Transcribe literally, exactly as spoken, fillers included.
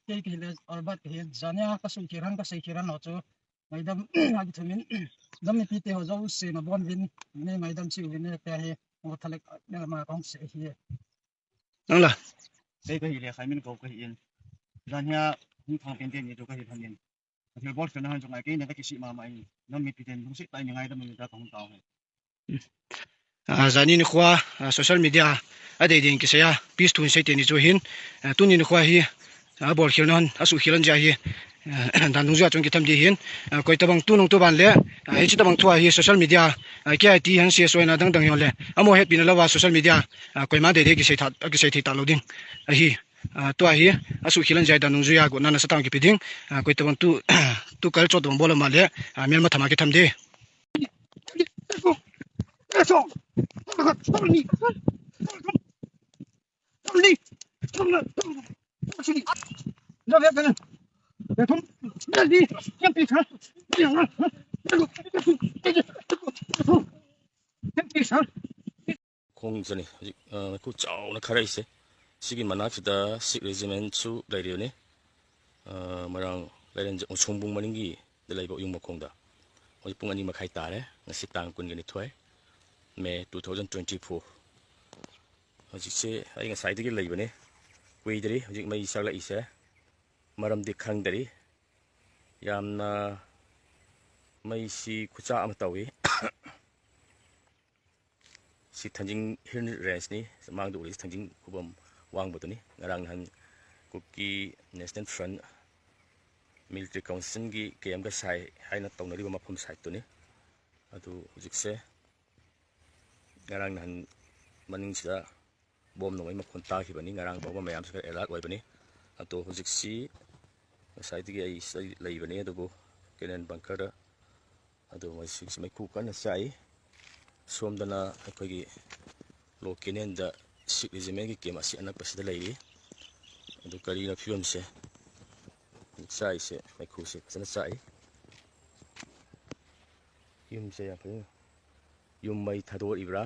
Kei kei le Albert hi, zania ka sui kiran, ka sei kiran lo chu. Ngaidam, agi thumin, dam mi pite ho zo se na bon vin, ne ngaidam si vin ne te hi, mo thalek, ne ma kong se hi. Nang la. Kei ka hi le, khai min ko ka hi in. Zania, hung thang pen pen ni chu ka hi thamin. Thil bol khel na han chu ngai kei ne ka kisi ma ma in. Dam mi piten, hung si tai ni ngaidam mi ta kong tau hai. A, zani ni khua, a, social media a dei ding kisei a, peace thu in sei te ni chu hin, a, tuni ni khua hi, a, bol khel na han, a su khel an zia hi, a, dan dungzui a chung kitham di hin, a, koi tabang tu nung tu ban le, a, hichi tabang thu a hi social media, a, K I T han C S O na dang dang yon le, a mo het pi na lawa social media, a, koi ma dei dei kisei that, a, kisei thei ta lo ding, a hi, a, tu a hi, a su khel an zia dan dungzui a go na na sa tang kipi ding, a, koi tabang tu, tu kal chot tabang bol ma le, a, mel ma thama kitham di. ꯈꯣꯡ ꯆꯠꯅꯤ ꯍꯧꯖꯤꯛ, ꯑ, ꯃꯩꯈꯨ ꯆꯥꯎꯅ ꯈꯥꯔꯛꯏꯁꯦ꯫ ꯁꯤꯒꯤ ꯃꯅꯥꯛꯁꯤꯗ Sikh Regiment ꯁꯨ ꯂꯩꯔꯤꯕꯅꯤ꯫ ꯑ, ꯃꯣꯏꯔꯥꯡ ꯂꯥꯏꯔꯦꯟ ꯃꯣꯏꯁꯣꯡꯕꯨꯡ ꯃꯅꯤꯡꯒꯤ ꯗ ꯂꯩꯕ ꯌꯨꯝ ꯃꯈꯣꯡꯗ꯫ ꯍꯧꯖꯤꯛ ꯄꯨꯡ ꯑꯅꯤ ꯃꯈꯥꯏ ꯇꯥꯔꯦ꯫ ꯉꯁꯤ ꯇꯥꯡ ꯀꯨꯟꯒ ꯅꯤꯊꯣꯏ, May two thousand twenty-four꯫ ꯍꯧꯖꯤꯛꯁꯦ ꯑꯩ ꯉꯁꯥꯏꯗꯒꯤ ꯂꯩꯕꯅꯦ, ꯀꯨꯏꯗ꯭ꯔꯤ ꯍꯧꯖꯤꯛ ꯃꯩ ꯆꯥꯛꯂꯛꯏꯁꯦ꯫ ꯃꯔꯝꯗꯤ ꯈꯪꯗꯔꯤ꯫ ꯌꯥꯝꯅ ꯃꯩꯁꯤ ꯈꯨꯆꯥꯛ ꯑꯃ ꯇꯧꯏ꯫ ꯁꯤ ꯊꯥꯡꯖꯤꯡ Hill Range ꯅꯤ꯫ ꯃꯥꯡꯗ ꯎꯔꯤꯁꯤ ꯊꯥꯡꯖꯤꯡ ꯈꯨꯕꯝ ꯋꯥꯡꯕꯗꯨꯅꯤ꯫ ꯉꯔꯥꯡ ꯅꯍꯥꯟ ꯀꯨꯀꯤ National Front Military Council ꯒꯤ ꯀꯦꯝꯒ ꯁꯥꯏ ꯍꯥꯏꯅ ꯇꯧꯅꯔꯤꯕ ꯃꯐꯝ site ꯇꯨꯅꯤ꯫ ꯑꯗꯨ ꯍꯧꯖꯤꯛꯁꯦ ꯉꯔꯥꯡ ꯅꯍꯥꯟ ꯃꯅꯤꯡꯁꯤꯗ ꯕꯣꯝ ꯅꯣꯡꯃꯩ ꯃꯈꯣꯟ ꯇꯥꯈꯤꯕꯅꯤ꯫ ꯉꯔꯥꯡ ꯐꯥꯎꯕ ꯃꯌꯥꯝꯁꯦ ꯈꯔ alert ꯑꯣꯏꯕꯅꯤ꯫ ꯑꯗꯣ ꯍꯧꯖꯤꯛꯁꯤ ꯉꯁꯥꯏꯗꯒꯤ ꯑꯩ ꯁꯤꯗ ꯂꯩꯕꯅꯤ, ꯑꯗꯨꯕꯨ cannon bunker ꯗ꯫ ꯑꯗꯣ ꯃꯁꯤꯁꯤ ꯃꯩꯈꯨ ꯀꯟꯅ ꯆꯥꯛꯏ꯫ ꯁꯣꯝꯗꯅ ꯑꯩꯈꯣꯏꯒꯤ Lower Canaan ꯗ Sikh Regiment ꯀꯤ camp ꯑꯁꯤ ꯑꯅꯛꯄꯁꯤꯗ ꯂꯩꯔꯤ꯫ ꯑꯗꯨ ꯀꯔꯤꯅꯣ ꯐꯤꯕꯝꯁꯦ? ꯆꯥꯛꯏꯁꯦ, ꯃꯩꯈꯨꯁꯦ ꯐꯖꯅ ꯆꯥꯛꯏ꯫ ꯌꯨꯝꯁꯦ ꯌꯥꯝ ꯐꯖꯅ, ꯌꯨꯝ ꯃꯩ ꯊꯥꯗꯣꯛꯏꯕ꯭ꯔꯥ